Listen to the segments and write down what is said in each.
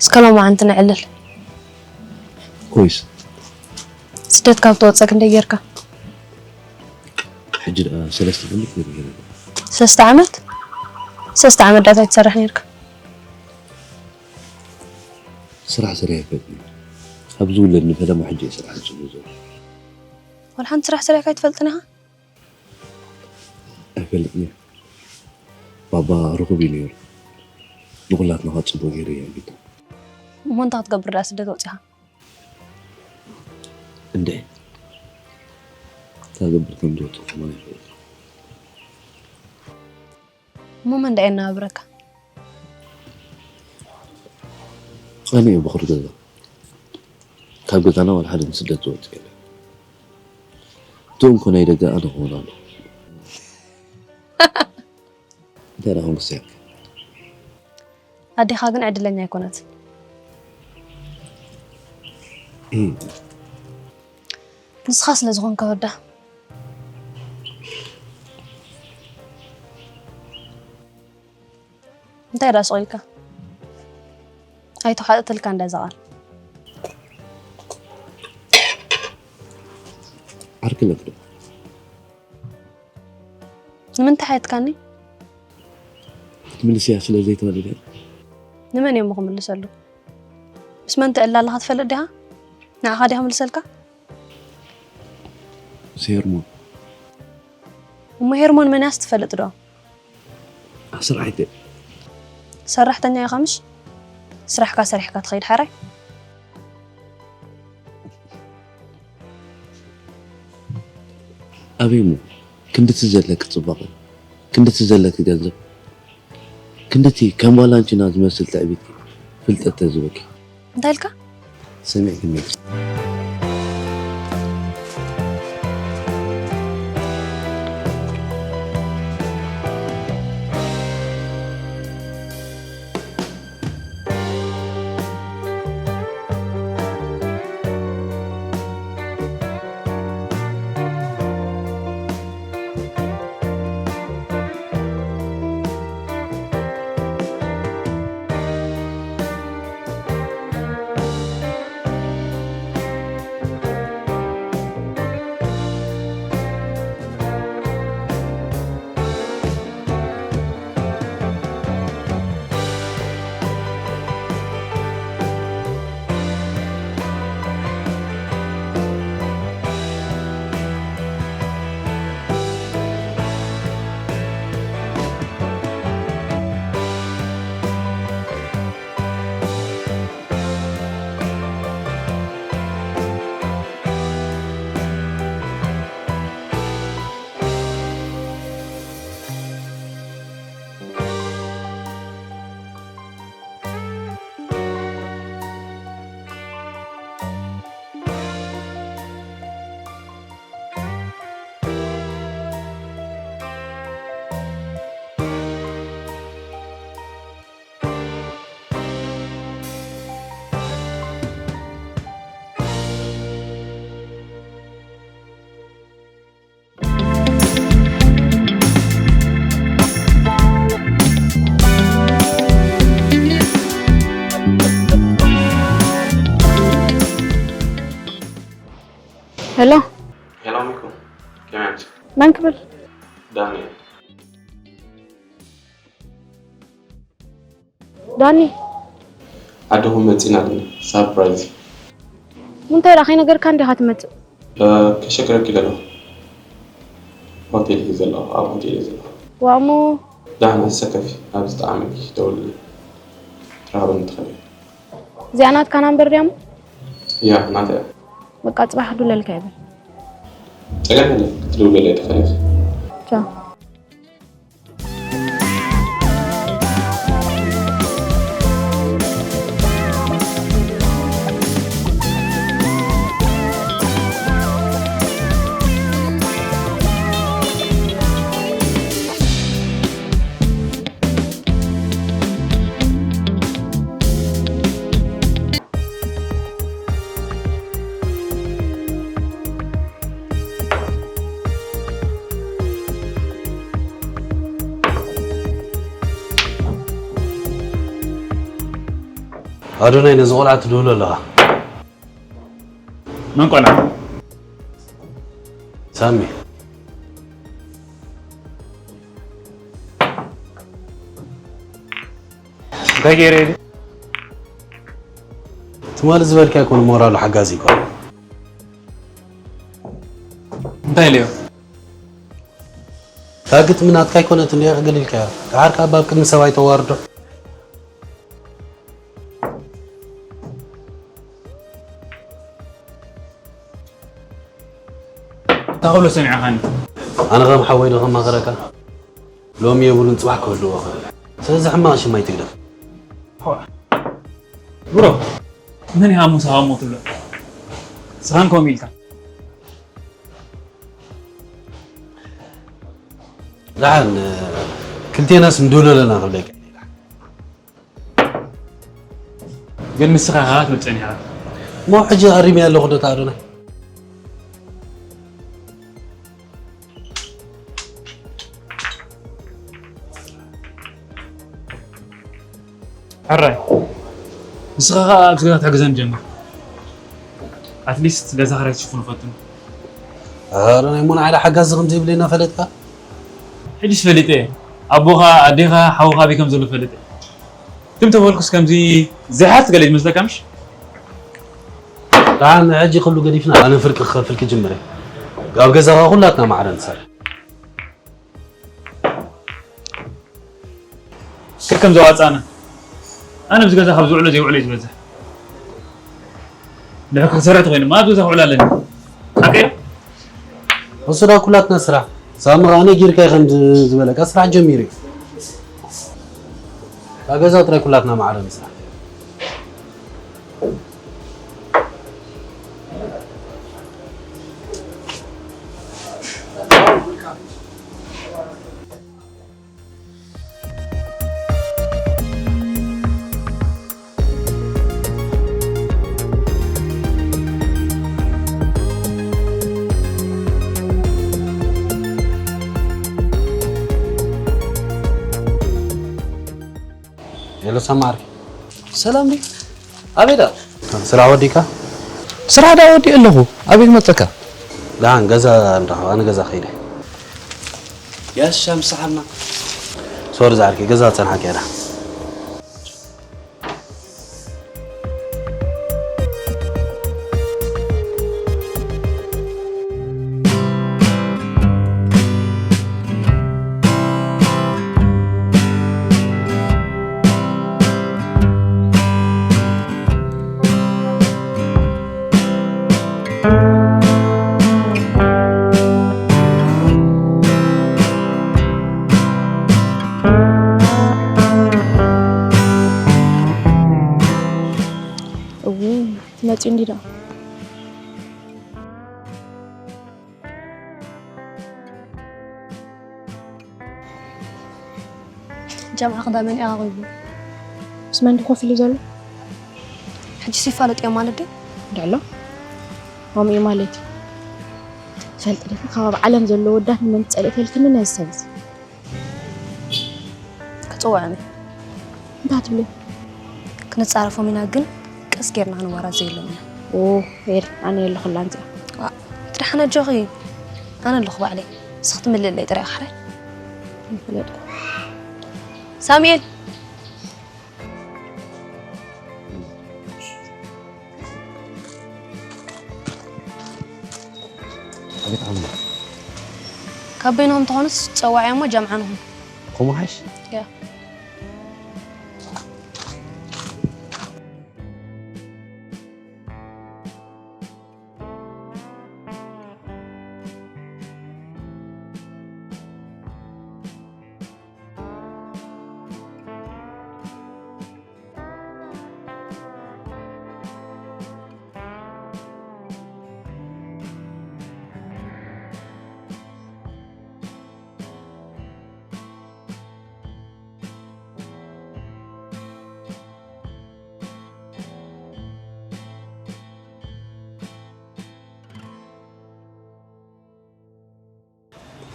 እስከ ሎማዓንቲ ነዕልል። ኮይስ ስደት ካብ ተወፀ ክንደይ ጌርካ? ሕጂ ደኣ ሰለስተ ዓመት ገይረ። ሰለስተ ዓመት? ሰለስተ ዓመት ዳኣ እንታይ ትሰርሕ ነይርካ? ስራሕ ሰሪሐ ኣይፈልጥን። ካብ ዝውለድ ንፈለማ ሕጂ እየ ስራሕ ዝጽምዞ። ወላ ሓንቲ ስራሕ ሰሪሕካ ኣይትፈልጥን ኢኻ? ኣይፈልጥን እየ። ባባ ርኹብ እዩ ነይሩ። ንኹላትና ከዓ ጽቡቕ ገይሩ እዩ ኣጊዱ። እሞ እንታይ ክትገብር ደኣ ስደት ወፂኻ? እንዴ ታገብር ከም ዝወጡ ከማን ይፈልጥ። እሞ መን ደኣ የነባብረካ? ኣነ እየ ብኹር ገዛ። ካብ ገዛና ዋላ ሓደ ንስደት ዝወፅእ የለን። እቶም ኮ ናይ ደገ ኣነ ክኾን ኣሎ። እንታይ ደኣ ኮንኩ ሰያክ? ኣዴኻ ግን ዕድለኛ ኣይኮነትን። እም። ንስኻ ስለ ዝኾንካ ወዳ። እንታይ ደኣ ስቕ ኢልካ? ኣይተሓጥተልካ እንዳ እዛ ቃል። ዓርኪ ኣለኪ ዶ? ንምንታይ ሓየትካኒ? ክትምልስያ ስለ ዘይትኽእሊ ድያ? ንመን እየ እሞ ክምልሰሉ? ምስ መን ትዕልል ኣለኻ ትፈልጥ ዲኻ? ንዓኻ ድየ ክምልሰልካ? ምስ ሄርሞን። እሞ ሄርሞን መን እያስ ትፈልጥ ዶ? ኣስርዓይተ። ሰራሕተኛ ኢኻ ምሽ? ስራሕካ ሰሪሕካ ትኸይድ ሓራይ? ኣበይ እሞ ክንድቲ ዘለኪ ጽባቐ፣ ክንድቲ ዘለኪ ገንዘብ፣ ክንድቲ ከም ጓል ኣንቺና ዝመስል ትዕቢት ፍልጠት ተዝበኪ። እንታይ ኢልካ? ሰሚዕክኒ። ሄሎ። ሄሎ ሚኩ፣ ከመይ ኣምሲ? መን ክብል? ዳንኤል። ዳኒ። ኣደኹም መጺና ኣለና፣ ሳርፕራይዝ። እንታይ ደኣ ከይነገርካ እንዲኻ ትመጽእ? ከሸግረኪ ደለኹ። ሆቴል እየ ዘለኹ፣ ኣብ ሆቴል እየ ዘለኹ። ዋእሞ። ዳሕና ሰከፊ፣ ኣብ ዝጠዓመኪ ደውልለይ። ትረኽበኒ ትኽእሊ። እዚኣ ናትካ ናምበር ድያሞ? ያ፣ ናተይ እያ። በቃ ጽባሕ ክድውለልካ ይብል። ጸገም የለን፣ ክትድውልለይ ትኽእሊ ኢኺ። ቻው። ኣዶናይ፣ ነዚ ቆልዓ ትድውሎ ኣለኻ? መን ቆልዓ? ሳሚ። እንታይ ገይረ ኢሉ? ትማሊ ዝበልካ ይኮን ሞራሉ ሓጋዚ ይኮን? እንታይ ኢለዮ? እታ ግጥሚ ናትካ ኣይኮነትን ድያ ክገሊልካያ? ደሓር ከኣ ኣብ ቅድሚ ሰብኣይ ተዋርዶ። እታ ኩሉ ሰሚዕኻኒ። ኣነ ከም ሓወይ ዶ ከማኽረካ? ሎሚ የብሉን፣ ጽባሕ ክህልዎ ይኽእል። ስለዚ ሕማቕ ሽም ኣይትግደፍ። ብሮ፣ መን ኢኻ ሙሳ ሃሞ ትብሎ? ስኻን ከምኡ ኢልካ። ደሓን፣ ክልቴናስ ንድውሎ ኣለና ክብለካ። ግን ንስኻ ኢኻ ክትብል ጸኒሕካ። እሞ ሕጂ ኣሪመያ ኣለኹ ዶ ኣዶናይ? ሕራይ፣ ንስኻ ኸኣ ኣብዚ ገዛ ክትሕግዘኒ ጀምር። ኣትሊስት ገዛ ክራይ ትሽፍኖ ፈትን። ኣረ ናይ ሙና ዓላ ሓጋዚ ከም ዘይብለይ እናፈለጥካ? ሕጂስ ፈሊጠ እየ። ኣቦኻ፣ ኣዴኻ፣ ሓውኻ ኣበይ ከም ዘሎ ፈሊጠ። ትም ተበልኩስ ከምዚ ዘይሓት ገለ ይመስለካ ምሽ? ደሓን ሕጂ ኩሉ ገዲፍና ኣነ ፍርቂ ክኸፍል ክጅምር እየ። ኣብ ገዛኻ ኩላትና ማዕረ ንሰርሕ። ከከም ዘዋጻና። ኣነ ኣብዚ ገዛ ካብ ዝውዕሎ ዘይውዕሎ እዩ ዝበዝሕ። ልሕክ ክሰርሕ ተኮይኑ፣ ማ ኣብዚ ገዛ ክውዕል ኣለኒ። ሓቀይ ዶ? እሱ ዳ ኩላትና ስራሕ። ሳሚ ከኣ ነጊርካ ከም ዝ-፣ ዝበለካ ስራሕ ጀሚሩ እዩ። ኣብ ገዛ ጥራይ ኩላትና ማዕረ ንስራሕ። ሄሎ ሳሚ ዓርከይ። ሰላም ድዩ? ኣበይ ደኣ? ስራሕ ወዲእካ? ስራሕ ደኣ ወዲእ ኣለኹ። ኣበይ ክመጸካ? ደሓን ገዛ እንረኸብ፣ ኣነ ገዛ ከይደ። ያሻ ምሳሓልና። ሶሪ ዝዓርከይ፣ ገዛ ጸንሓካ እያ ደሓን። እው፣ መጺኡ እንዲዳ። ጃምዓ ክዳ መን ኢኻ ኮይኑ? ምስ መን ድዩ ኮፍ ኢሉ ዘሎ? ሕጂስ ይፋለጡ እዮም ማለት ድዩ? እንድዕሎ? ከምኡ እዩ ማለት እዩ። ትፈልጢ ዲኺ፣ ካብ ኣብ ዓለም ዘሎ ወዳት ንመን ትጸልኢ ተልክኒ ነዚ ሰብ እዚ። ክጽውዕን እየ። እንታይ ትብሊ? ክንጻረፎም ኢና፣ ግን ቀስ ጌርና ክንዋራዘ የሎም ኢና። ኦ፣ ሄድ፣ ኣነ የለኹላን እዚኣ። ዋ፣ ትድሓን ኣጆኺ፣ ኣነ ኣለኹ ባዕለይ። ንስኺ ትምልእለይ ጥራይ፣ ሓራይ? ይፍለጥ። ሳሙኤል! ኣቤት ዓሚ። ካብ በይንኹም ተኾኑስ ጸዋዕያ እሞ ጃምዓ ንኹን። ከምኡ ሓይሽ? ያ።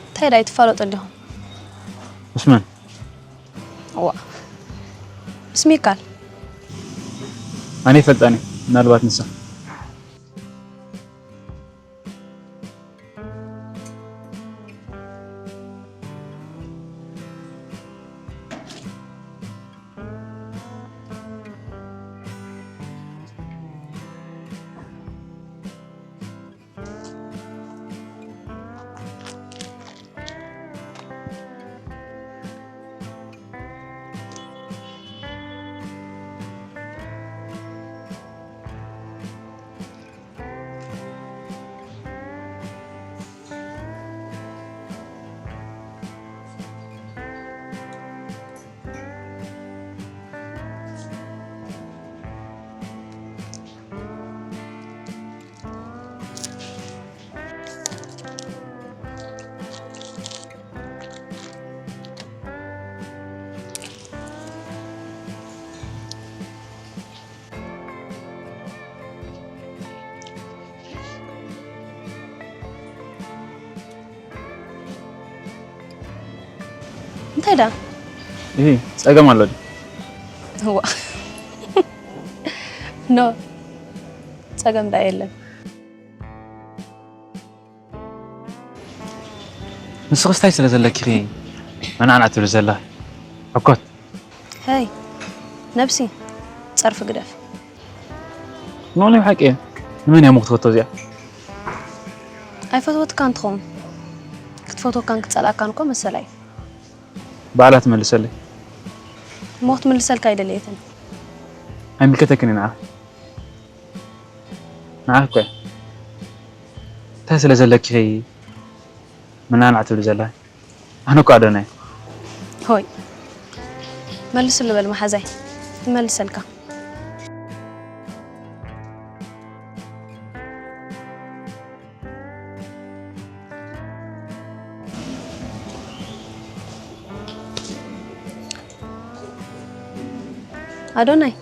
እንታይ ዳይ ትፋለጡ እንዲኹም? ምስ መን? እዋ። ምስ ሚካል። ኣነ ይፈልጣን እየ፣ ምናልባት ንሳ። እንታይ ደኣ? ይሄ ጸገም ኣሎ ድዩ? እዋ። ኖ፣ ጸገም ደኣ የለን። ንስኽስ እንታይ ስለ ዘለኪ ኢኺ መናዕናዕ ትብሊ ዘላ? ሕኮት። ሄይ፣ ነብሲ፣ ጸርፊ ግደፍ። ኖ፣ ናይ ሓቂ እየ። ንመን እያ እሞ ክትፈቶ እዚኣ? ኣይፈትወትካን ትኸውን። ክትፈትወካን ክትጸልኣካን እኮ መሰላ እዩ። ባዕላ ትመልሰለይ። እሞ ክትምልሰልካ ኣይደለየትን። ኣይምልከተክን እዩ ንዓኺ። ንዓኺ እኮ እያ። እንታይ ስለ ዘለኪ ኢኺ መናናዕ ትብሊ ዘላ? ኣነ እኮ ኣዶናይ። ሆይ፣ መልስሉ በል መሓዛይ፣ ትመልሰልካ። ኣዶናይ፣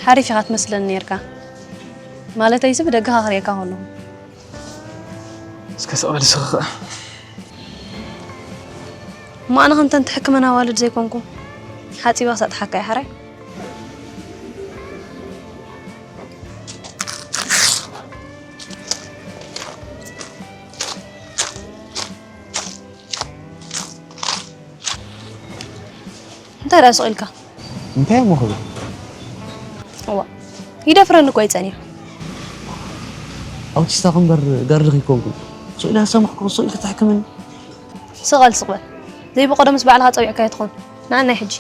ሓሪፍ ኢኻ ትመስለኒ ኔርካ። ማለተይሲ ብደገኻ ክርእየካ ከለኹ። እስከ ስቕ በል እስኺ ኸኣ። እሞ ኣነ ከምተን ትሕክመን ኣዋልድ ዘይኮንኩ፣ ሓጺበ ክሰጥሓካ እየ ሓራይ። እንታይ ደኣ ስቕ ኢልካ? እንታይ እሞ ክብል? እዋ፣ ይደፍረኒ እኮ እዩ ጸኒሑ። ኣውቲስታ እምበር ጋርዲ ከይኮንኩ። ስቕ ኢለ ዝሰማዕኩ ስቕ ኢልካ ትሕክመኒ። ስቕ በል፣ ስቕ በል። ዘይብቐደሙስ ባዕልኻ ጸዊዕካዮ ትኾን። ንኣናይ ሕጂ።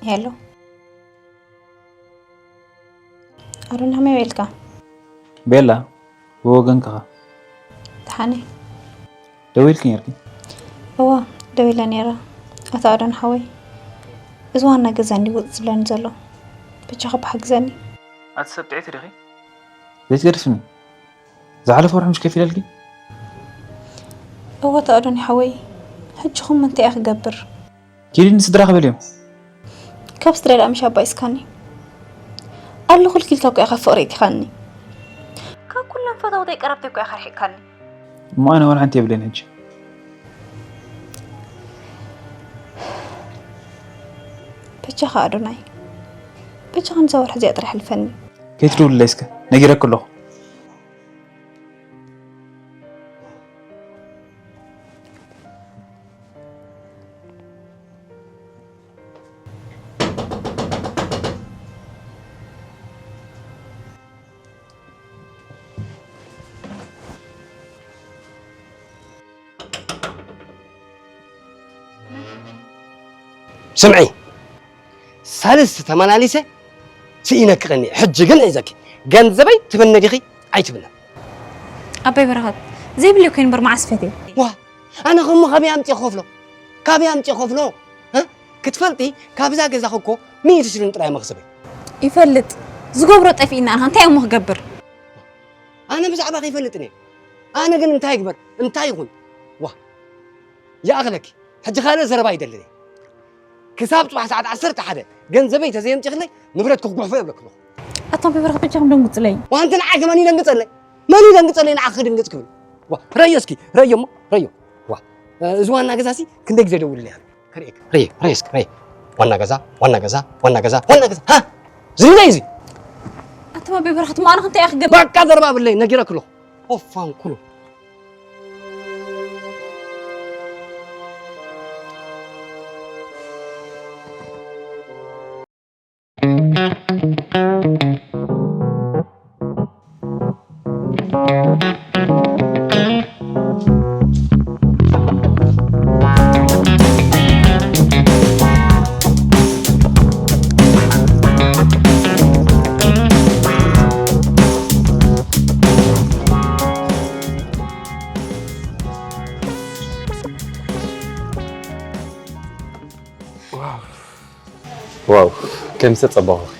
ሄሎ፣ ኣሮን፣ ከመይ ውዒልካ? ቤላ፣ ብወገንካ ኸ? ደሓን እየ። ደዊልኪ ነርኪ? እወ፣ ደዊለ ነይረ። ኣታ ኣሮን ሓወይ፣ እዚ ዋና ገዛ እንዲ ውፅ ዝብለኒ ዘሎ። በጃኻ ብሓግዘኒ። ኣቲ ሰብ ጥዕቲ ዲኺ? ዘይትገድፍኒ? ዝሓለፈ ወርሒ ምሽ ከፊለልኪ? እወ፣ ኣታ ኣሮን ሓወይ፣ ሕጂ ኹም እንታይ እየ ክገብር? ኪዲ ንስድራኺ በልዮም። ካብ ስድራይ ደኣ ምሽ ኣባኢስካኒ። ኣለኹልኪ ኢልካ እኮ ኢኻ ፍቕሪ እቲኻኒ። ካብ ኩለን ፈተውተይ ቀረብተይ እኮ ኢኻ ኣርሒቕካኒ። እሞ ኣነ ዋላ ሓንቲ የብለይን ሕጂ። በጃኻ ኣዶናይ፣ በጃኻ ንዛ ወርሒ እዚኣ ጥራሕ ሕልፈኒ። ከይትድውልለይ እስከ፣ ነጊረኪ ኣለኹ። ስምዒ፣ ሳልስቲ ተመላሊሰ ስኢነኪ ቀኒ። ሕጂ ግን ሒዘኪ፣ ገንዘበይ ትብነ ዲኺ ኣይትብነ? ኣባይ በረኸት፣ ዘይብለይ ኮይኑ እምበር መዓስ ፈትየ? ዋ፣ ኣነ ኸሞ ካበይ ኣምፅእ ክኸፍሎ? ካበይ ኣምፅእ ክኸፍሎ? እ? ክትፈልጢ፣ ካብዛ ገዛኺ እኮ ሚእቲ ሽልን ጥራይ መኽሰበይ። ይፈልጥ። ዝገብሮ ጠፊእና፣ ኣንኻ እንታይ እሞ ክገብር? ኣነ ብዛዕባ ከይፈልጥን እየ። ኣነ ግን እንታይ ይግበር? እንታይ ይኹን? ዋ፣ ይኣኽለኪ። ሕጂ ካልእ ዘረባ ኣይደልን እየ። ክሳብ ጽባሕ ሰዓት ዓሰርተ ሓደ ገንዘበይ ተዘየምጺኽለይ ንብረት ክጉሕፎ የብለክን። ኣቶም ብብርኽ ብቻኹም ደንጉጽለይ። ዋንቲ ንዓይ ከማን ይደንግጸለይ። መን ይደንግጸለይ ንዓኺ ክድንግጽ ክብል? ዋ፣ ረዮ እስኪ፣ ረዮ እሞ፣ ረዮ። ዋ፣ እዚ ዋና ገዛሲ ክንደይ ግዜ ደውልለይ ኣሎ። ከርእየክ። ረዮ፣ ረዮ እስኪ፣ ረዮ። ዋና ገዛ፣ ዋና ገዛ፣ ዋና ገዛ፣ ዋና ገዛ። ሃ? ዝርዝይ እዚ። ኣቶም ብብርኽ ትማን ክንታይ ክገብር? በቃ ዘረባ ብለይ፣ ነጊረክ ኣለኹ። ኦፋን ኩሉ። ዋው፣ ከም ዝተጸበኹኺ።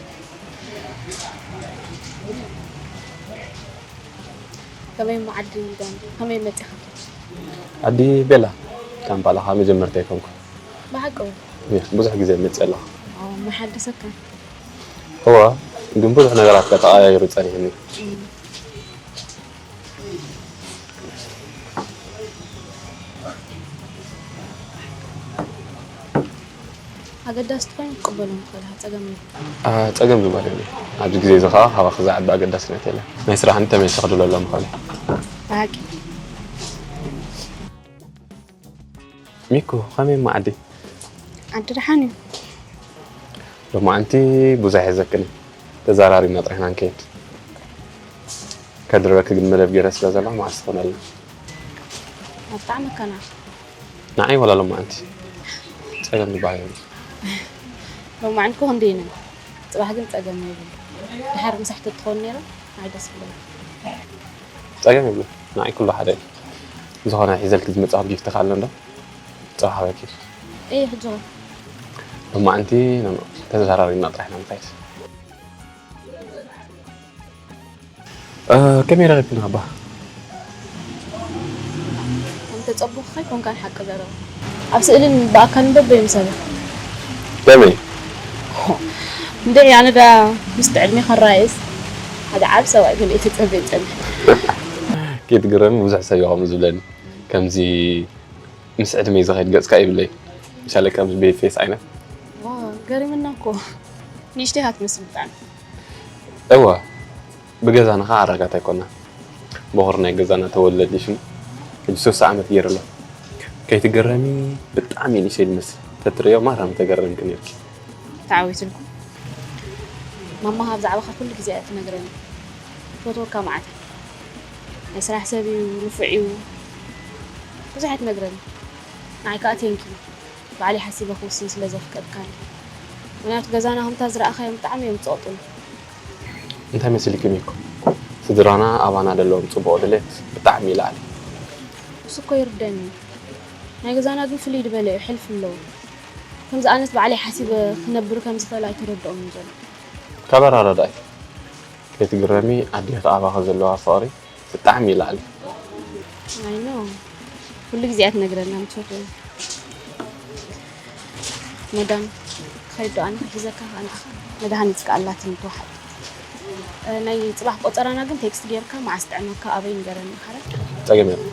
ከመይ እሞ ዓዲ ዳን? ከመይ መጺኻ? ዓዲ ቤላ፣ ካምፓላ ኸኣ መጀመርታ ኣይኮንኩ። ብሓቂ? እየ፣ ብዙሕ ግዜ መጽእ ኣለኹ። ኦ፣ መሓደሰካ? እወ፣ ግን ብዙሕ ነገራት ከተቐያይሩ ጸኒሕኒ። እም። ኣገዳስቲ ኮይኑ ክቕበሎም ክኽእል፣ ጸገም የብሉን። አ፣ ጸገም ዝበሃል የለን። ኣብዚ ግዜ እዚ ኸኣ ካባኺ ዝዓቢ ኣገዳስነት የለን። ናይ ስራሕኒ ተመሊሰ ክድውለሎም እኽእል እየ። ብሓቂ። ሚኩ፣ ኸመይ እሞ ዓዲ? ዓዲ ደሓን እዩ። ሎማዓንቲ ብዙሕ የዘክኒ። ተዘራሪብና ጥራሕ ኢና ንከይድ። ከድርበኪ ግን መደብ ገይረ ስለ ዘለኹ መዓስ ትኾነልና? ኣብ ብጣዕሚ ከና። ንዓይ ዋላ ሎማዓንቲ ጸገም ዝበሃል የብሉን። ሎማዓንቲ እኮ ክንደይ ኢና? ጽባሕ ግን ጸገም የብሉን። ድሓር ምሳሕ ተትኾን ነይሩ፣ ንዓይ ደስ ይብለኒ። ጸገም የብሉን። ንዓይ ኩሉ ሓደ እዩ። ዝኾነ ሒዘልኪ ዝመጻኹ ጊፍቲ ከ ኣሎ እንዶ? ጽባሕ በኪ። እየ፣ ሕጂ ኸ? ሎማዓንቲ ኖ፣ ኖ፣ ተዘራሪብና ጥራሕ ኢና ንኸይድ። እ፣ ከመይ ረኺብክን ኣባ? ከም ተጸበኹ ከይኮንካን ሓቂ ዘረባ። ኣብ ስእልን ብኣካልን በበይኑ ሰብእ። ከመይ? እንድዒ ኣነ ዳ ምስቲ ዕድሜ ከራየስ ሓደ ዓቢ ሰብኣይ ገለ ተጸበ ይጸንሕ። ከይትግረሚ ብዙሕ ሰብ እዩ ከምኡ ዝብለኒ። ከምዚ ምስ ዕድመይ ዝኸይድ ገጽካ ይብለይ። ምሳሌ ከምዚ ቤት ፌስ ዓይነት። ዋው፣ ገሪምና እኮ። ንእሽተይ ኢኻ ትመስል ብጣዕሚ። እወ፣ ብገዛና ኸዓ ኣረጋት ኣይኮና። በኹር ናይ ገዛና ተወለድ ሽም ሕጂ ሶስተ ዓመት ገይሩ ኣሎ። ከይትገረሚ ብጣዕሚ ንእሽተይ ዝመስል። ተትርእዮ ማራ ምተገረምኪ ነርኪ። ተዓዊትልኩም። ማማ ብዛዕባኻ ኩሉ ግዜ እያ ትነግረኒ። ትፈትወካ መዓት። ናይ ስራሕ ሰብ እዩ፣ ንፉዕ እዩ። ብዙሕ እያ ትነግረኒ። ንዓይ ከዓ ቴንኪዩ። ባዕለይ ሓሲበ ክውስን ስለ ዘፍቀድካኒ። ምክንያቱ ገዛና ከምታ ዝረኣኻዮም ብጣዕሚ እዮም ዝፀቕጡን። እንታይ መሲልኪ ሚኮ? ስድራና ኣባና ዘለዎም ፅቡቕ ድሌት ብጣዕሚ ይላዓል። እሱ እኮ ይርደኒ። ናይ ገዛና ግን ፍልይ ዝበለ እዩ፣ ሕልፊ ኣለዎ። ከምዚ ኣነት ባዕለይ ሓሲበ ክነብር ከም ዝኽእል ኣይተረድኦምን ዘሎ። ካብ ኣረዳዳእኪ ከይትግረሚ፣ ኣዴኺ ኣባኺ ዘለዋ ፍቕሪ ብጣዕሚ ይላዓል። ኣይ ኖ፣ ኩሉ ግዜ እያ ትነግረና ምትፈትዎ። መዳም ክኸይድ ዶ ኣነ ክሕዘካ ከኣ ንዓኻ? መድሃኒት ከኣ ኣላትኒ ትወሓጥ። ናይ ጽባሕ ቆጸራና ግን ቴክስት ጌርካ መዓስ ጥዕመካ ኣበይ ንገረኒ ሓራ። ጸገም የለን።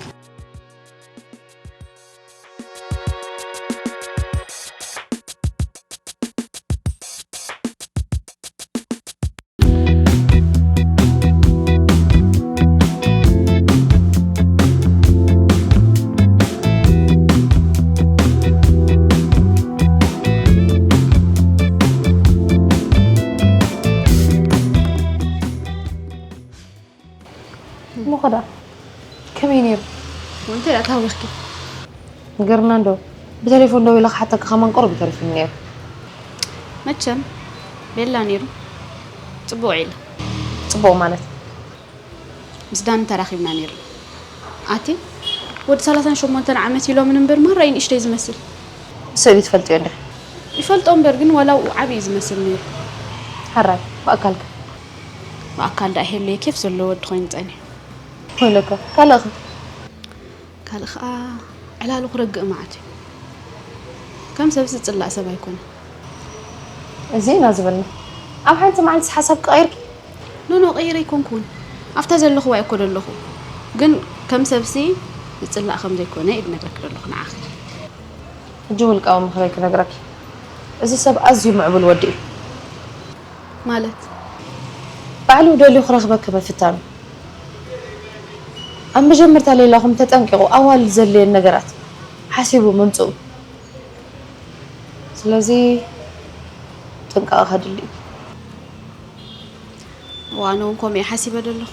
እሞ ኸዳ ከመይ ነይሩ? ወንተ ዳ ታወኽኪ? ንገርና እንዶ፣ ብቴሌፎን ደዊለ ክሓተካ ከማን ቁሩብ ይተርፍኒ ነይሩ። መቸም ቤላ ነይሩ። ጽቡቕ ኢለ። ጽቡቕ ማለት? ምስ ዳኒ ተራኺብና ነይርና። ኣቲ ወዲ ሰላሳን ሸሞንተን ዓመት ኢሎምን እምበር ማራ እዩ ንእሽተይ ዝመስል። ብስእሊ ትፈልጥዮ እንደ? ይፈልጦ እምበር ግን ዋላ ኣብኡ ዓብዪ እዩ ዝመስል ነይሩ። ሓራይ ብኣካልከ? ብኣካል ዳኣ ሄሉየ ኬፍ ዘለዎ ወዲ ኮይኑ ጸኒሑ። ኮይለከ ካልእኸ? ካልእ ኸኣ ዕላሉ ክረግእ መዓት እዩ። ከም ሰብሲ ዝጽላእ ሰብ ኣይኮነን። እዚ ኢና ዝበልና። ኣብ ሓንቲ መዓልቲ ሓሳብ ቀይርኪ? ኖኖ ቀይረ ኣይኮንኩን። ኣብታ ዘለኹዋ እኮ ዘለኹ። ግን ከም ሰብሲ ዝጽላእ ከም ዘይኮነ እዩ ዝነግረኪ ዘለኹ ንዓኺ። ሕጂ ውልቃዊ ምኽረይ ክነግረኪ። እዚ ሰብ ኣዝዩ ምዕቡል ወዲ እዩ። ማለት? ባዕሉ ደልዩ ክረኽበኪ ምፍታኑ። ኣብ መጀመርታ ሌላኹም ተጠንቂቑ ኣዋልድ ዘድልየን ነገራት ሓሲቡ ምምጽኡ። ስለዚ ጥንቃቐ ከድሊ እዩ። እዋ፣ ኣነ እውን ከምኡ እየ ሓሲበ ዘለኹ።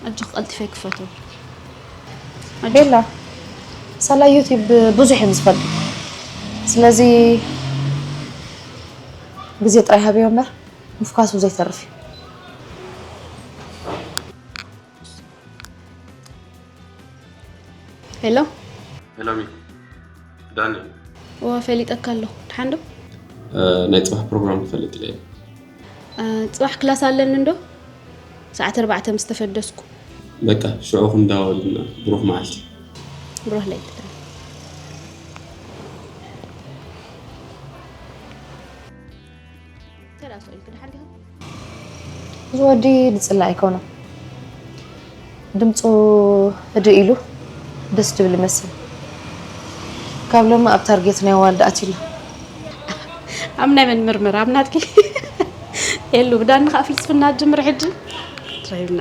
ኣጆኺ ቀልጢፈ ክፈትዎ። ኣጆኺ። ቤላ፣ ሳላ ዩቲዩብ ብዙሕ እዮም ዝፈልጡ። ስለዚ ግዜ ጥራይ ሃብዮ እምበር ምፍኳሱ ዘይተርፍ እዩ። ሄሎ። ሄሎ ሚኪ። ዳኒ። እወ፣ ፈሊጠካ ኣለኹ። ደሓን ዶ? እ፣ ናይ ጽባሕ ፕሮግራም ክፈልጥ ኢለ እየ። እ፣ ጽባሕ ክላስ ኣለኒ እንዶ? ሰዓት ኣርባዕተ ምስ ተፈደስኩ። በቃ፣ ሽዑ ክንዳወል ኢና። ብሩኽ መዓልቲ። ብሩኽ ለይቲ። እንታይ ደኣ ስቕ ኢልኪ፣ ደሓን ዲኺ? እዚ ወዲ ዝጽላእ ኣይኮነን። ድምጹ ህድእ ኢሉ ደስ ድብል ይመስል። ካብ ሎሚ ኣብ ታርጌት ናይ ኣዋልድ ኣትዩ ኣሎ። ኣብ ናይ መን ምርመራ? ኣብ ናትኪ? የሉ፣ ብዳኒ ከኣ ፍልስፍና ጅምር ሕጂ። ትረሂብና።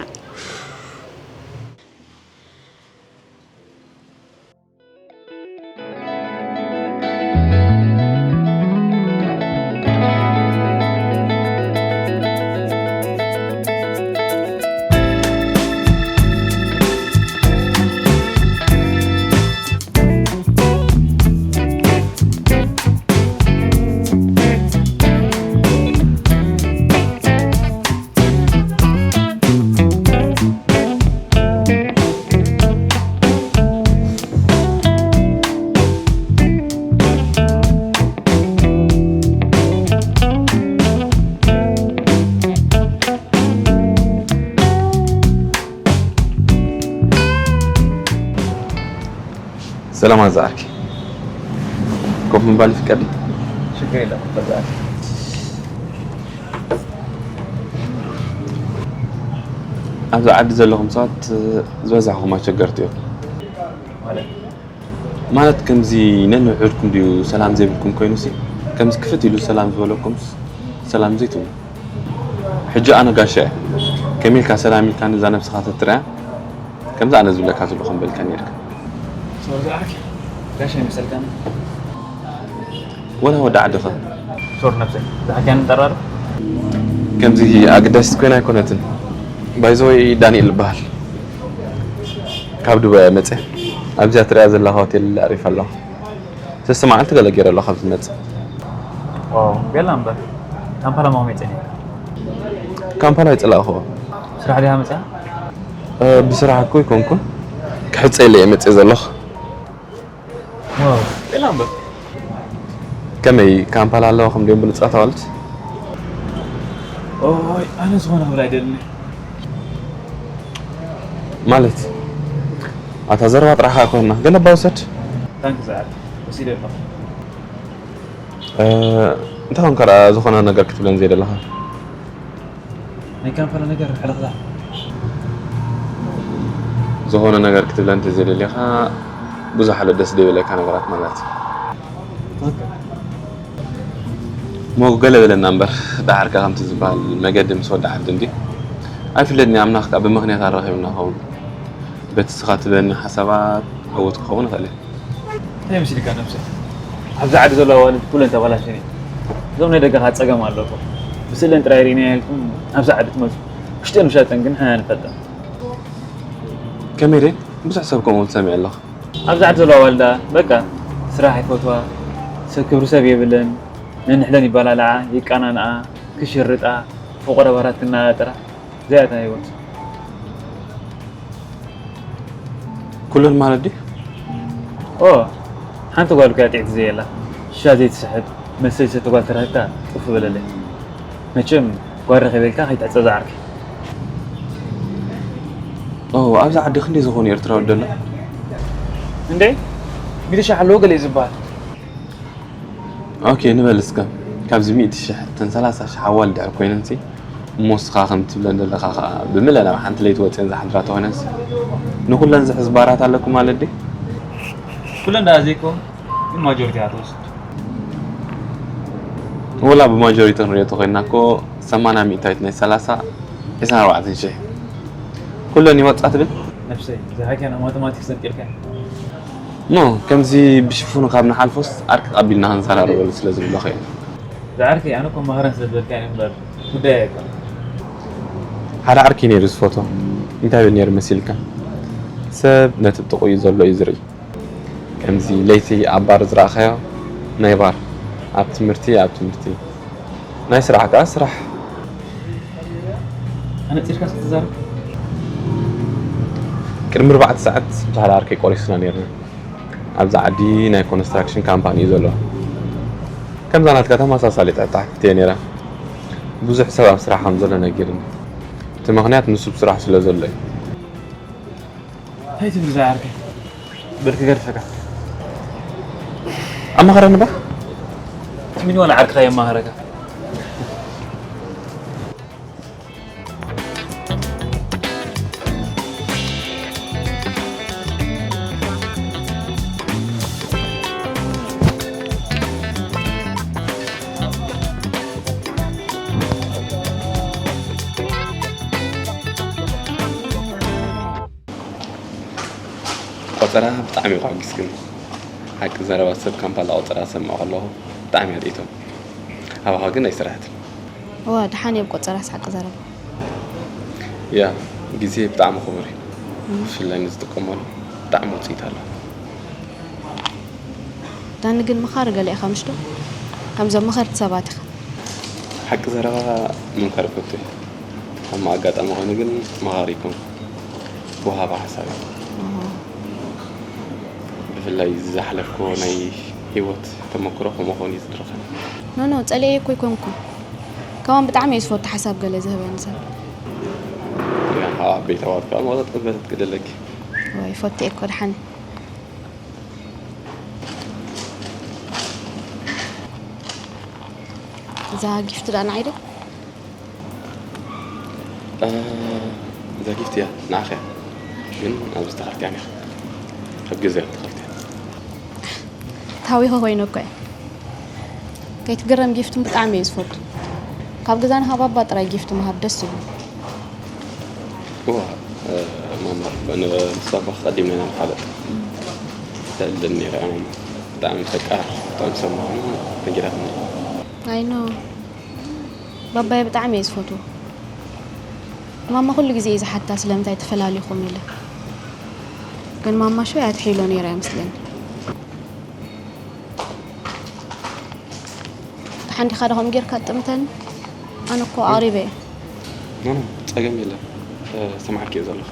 ሰላም ኣዛኣርኪ። ኮፍ ምባል ይፍቀድ? ሽግር የለም፣ ኣዛኣርኪ። ኣብዚ ዓዲ ዘለኹም ሰባት ዝበዛሕኹም ኣሸገርቲ ኢኹም። ማለት? ማለት ከምዚ ነንውሕድኩም ድዩ ሰላም ዘይብልኩም ኮይኑሲ፣ ከምዚ ክፍት ኢሉ ሰላም ዝበለኩምስ ሰላም ዘይትብሉ? ሕጂ ኣነ ጋሻ እየ። ከመይ ኢልካ ሰላም ኢልካኒ እዛ ነብስኻ ተትርያ፣ ከምዚ ኣነ ዝብለካ ዘለኹ ምበልካ ነይርካ። ሶሪ ዝዓርኪ፣ ጋሻ ይመሰልካኒ። ወላ ወዲ ዓድኻ። ሶሪ ነብሰይ፣ ዝሓኪያ ንጠራር። ከምዚ ኣገዳሲት ኮይና ኣይኮነትን። ባይዘወይ ዳንኤል እበሃል። ካብ ዱባይ እየ መፅእ። ኣብዚኣ ትሪኣ ዘለኻ ሆቴል ኣሪፈ ኣለኹ። ሰለስተ መዓልቲ ገለ ገይረ ኣለኹ ካብ ዝመፅእ። ዋው፣ ገላ እምበር። ካምፓላ ማመይ ጸኒሕካ? ካምፓላ ይጽላእኹ። ስራሕ ዲኻ መጽኣ? ብስራሕ እኮ ይኮንኩን፣ ክሕጸ ኢለ እየ መጽእ ዘለኹ። ዋው፣ ጤና እምበር። ከመይ፣ ካምፓላ ኣለዋ ከም ድዮም ብሉጻት ኣዋልድ? ኦይ፣ ኣነ ዝኾነ ክብል ኣይደልን። ማለት ኣታ ዘረባ ጥራሕኻ ኮና ገለ ባውሰድ። ታንክ ዝዓል ወሲደ ኣለኹ። እንታይ ኮንካ ደኣ ዝኾነ ነገር ክትብለን ዘይደለኻ? ናይ ካምፓላ ነገር ሕልኽላ። ዝኾነ ነገር ክትብለን እንተዘይደሊኻ ብዙሕ ኣሎ ደስ ዘይብለካ ነገራት ማለት እዩ። ትኽክል። ሞጉ ገለ በለና እምበር፣ ደሓር ከ ከምቲ ዝበሃል መገዲ ምስ ወዲ ዓዲ እንድዩ። ኣይፍለጥን እየ፣ ኣምላኽ ከኣ ብምኽንያት ኣራኺብና ኸውን። በቲ ንስኻ ትበኒ ሓሳባት ዕዉት ክኸውን ይኽእል እየ። እንታይ መሲልካ ነብሰይ? ኣብዚ ዓዲ ዘለዋ ኣዋልድ ኩለን ተባላሽን እየን። እዞም ናይ ደገ ከኣ ጸገም ኣለኩም። ብስእለን ጥራይ ርኢናያ ኢልኩም ኣብዚ ዓዲ ትመጹ። ውሽጠን ውሻጠን ግን ሓና ንፈልጠን። ከመይ ድየ? ብዙሕ ሰብ ከምኡ ትሰምዕ ኣለኹ። ኣብዚ ዓዲ ዘለዋ ኣዋልዳ በቃ ስራሕ ይፈትዋ፣ ሰብ ክብሪ ሰብ የብለን፣ ነንሕለን ይባላልዓ፣ ይቃናንዓ፣ ክሽርጣ፣ ፍቑረ ባራት ክናጣጥራ፣ እዚኣ እታ ህይወት። ኩለን ማለት ድዩ? ኦ ሓንቲ ጓል እኮ እያ ጥዕቲ ዘየላ ሽሻ ዘይትስሕብ መሰል ዝሰተ ጓል ተረኺብካ ጥፍ በለለይ። መቸም ጓል ረኺበ ኢልካ ከይትሕጸ ዝዓርከይ። ኦ ኣብዚ ዓዲ ክንደይ ዝኾኑ ኤርትራዊ ደሎ? እንዴ ሚእቲ ሺሕ ኣለዎ ገለ እዩ ዝበሃል። ኦኬ ንበል እስከ ካብዚ ሚእቲ ሺሕ እተን ሰላሳ ሺሕ ኣዋልድ ድሕር ኮይነንሲ እሞ እስኻ ከም ትብለን ዘለኻ ኸኣ ብምልእ ናብ ሓንቲ ለይቲ ወፅየን ዝሓድራ ተኾይነንሲ ንኹለን ዝሕዝ ባራት ኣለኩም ማለት ድዩ? ኩለን ደኣ ዘይኮን ግን ማጆሪቲ እያ ትወስድ። ወላ ብማጆሪቲ ክንሪኦ ተኾይንና እኮ ሰማንያ ሚእታዊት ናይ ሰላሳ ዒስራን ኣርባዕተን ሺሕ ኩለን ይወፃ ትብል? ነብሰይ ዝሓኪያ ናብ ማተማቲክስ ዘንጢልካ። ኖ ከምዚ ብሽፉኑ ካብ ንሓልፎስ ዓርኪ ተቐቢልና ክንዘራረበሉ ስለ ዝብለኹ እየ። ዝዓርከይ ኣነ እኮ መሃረን ስለ ዝበልካ እየ እምበር ጉዳይ ኣይኮን። ሓደ ዓርኪ ነይሩ ዝፈትዎ እንታይ ብል ነይሩ መሲልካ? ሰብ ነቲ ጥቕኡ ዘሎ እዩ ዝርኢ። ከምዚ ለይቲ ኣብ ባር ዝረኣኻዮ ናይ ባር ኣብ ትምህርቲ ኣብ ትምህርቲ ናይ ስራሕ ከኣ ስራሕ። ኣነጺርካ ስትዛረብ ቅድሚ ኣርባዕተ ሰዓት ምስ ሓደ ዓርከይ ቆሪስና ነይርና። ኣብዚ ዓዲ ናይ ኮንስትራክሽን ካምፓኒ እዩ ዘሎ። ከምዛ ናትካ ተመሳሳሊ ትሕቲ ትሓት እየ ነይረ። ብዙሕ ሰብ ኣብ ስራሕ ከም ዘሎ ነጊርኒ። እቲ ምኽንያት ንሱ ብስራሕ ስለ ዘሎ እዩ። እንታይ ትብል እዛ ዓርከይ? በል ክገድፈካ። ኣማኸረኒ ባ። ትሚኒ ዋላ ዓርክኻ የማኸረካ። ቆጸራ ብጣዕሚ እዩ ከሐጉስክን። ሓቂ ዘረባ ሰብ ካምፓላ ቆጸራ ዝሰምዖ ከለኹ ብጣዕሚ እያ ርእይቶ። ኣባኻ ግን ኣይሰራሕትን። እዋ ደሓን እየ ብቆጸራስ ሓቂ ዘረባ። ያ ግዜ ብጣዕሚ ክቡር እዩ። ብፍላይ ንዝጥቀመሉ ብጣዕሚ ውፅኢት ኣለዎ። ዳኒ ግን መኻሪ ገለ ኢኻ ምሽ ዶ? ከምዞም መኸርቲ ሰባት ኢኻ። ሓቂ ዘረባ ምምካር እፈቱ እየ። ከም ኣጋጣሚ ኮይኑ ግን መኻሪ ኣይኮንኩን። ወሃቢ ሓሳብ እየ። ብፍላይ ዝሓለፍክዎ ናይ ሂወት ተመክሮ ከምኡ ክኸውን እዩ ዝድርኸኒ። ኖ ኖ ጸሊኤ እኮ ኣይኮንኩን። ከማን ብጣዕሚ እየ ዝፈቱ ሓሳብ ገለ ዝህበኒ ሰብ። ያ ካብ ዓበይቲ ኣሕዋት ከዓ መቐጸት ቅበለት ክደለኪ። ወይ ፈቱ እየ እኮ ደሓን። እዛ ጊፍት ደኣ ንዓይ ዶ? እዛ ጊፍት እያ ንዓኺ እያ ግን ኣብዚ ተኸፍትያን ኢኻ ካብ ገዛ እዮም ተኸፍትያን። ታዊኸ ኮይነ እኮ እየ። ከይትግረም ጊፍት ብጣዕሚ እየ ዝፈቱ። ካብ ገዛ ንሃብ ኣባ ጥራይ ጊፍት ምሃብ ደስ ዝብሉ። እዋ ማማ ንሳባ ቀዲምና ኢና ንፋለጥ። ተልኒ ረኣና ብጣዕሚ ፈቃር ብጣዕሚ ሰማኑ ነጊራትና። ኣይ ኖ ባባየ ብጣዕሚ እየ ዝፈትዎ። ማማ ኩሉ ግዜ እዩ ዝሓታ ስለምንታይ ተፈላሊኹም ኢለ። ግን ማማ ሽወይ ኣትሒሎ ነይራ እያ መስለኒ። ደሓን ዲኻ ዶ ከምኡ ጌርካ ትጥምተኒ? ኣነ እኮ ኣቕሪበ እየ። ኖ ኖ፣ ጸገም የለን። ሰማዕኪ እየ ዘለኹ።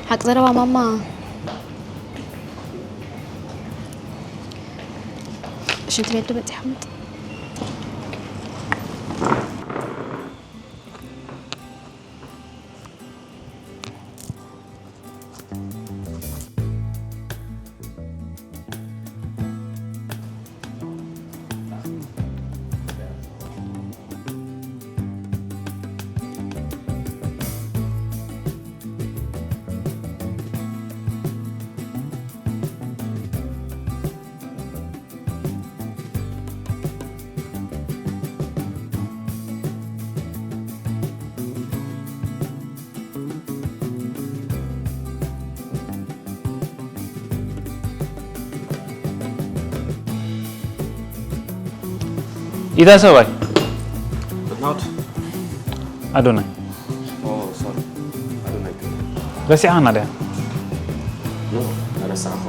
ሓቂ ዘረባ ማማ፣ ሽንቲ ቤት ዶ በጺሐ ምጥ ኢታ ሰብኣይ ናውት ኣዶናይ ኦ ሶሪ ኣዶናይ ረሲዓና ድያ? ኖ ረሳዕኹ።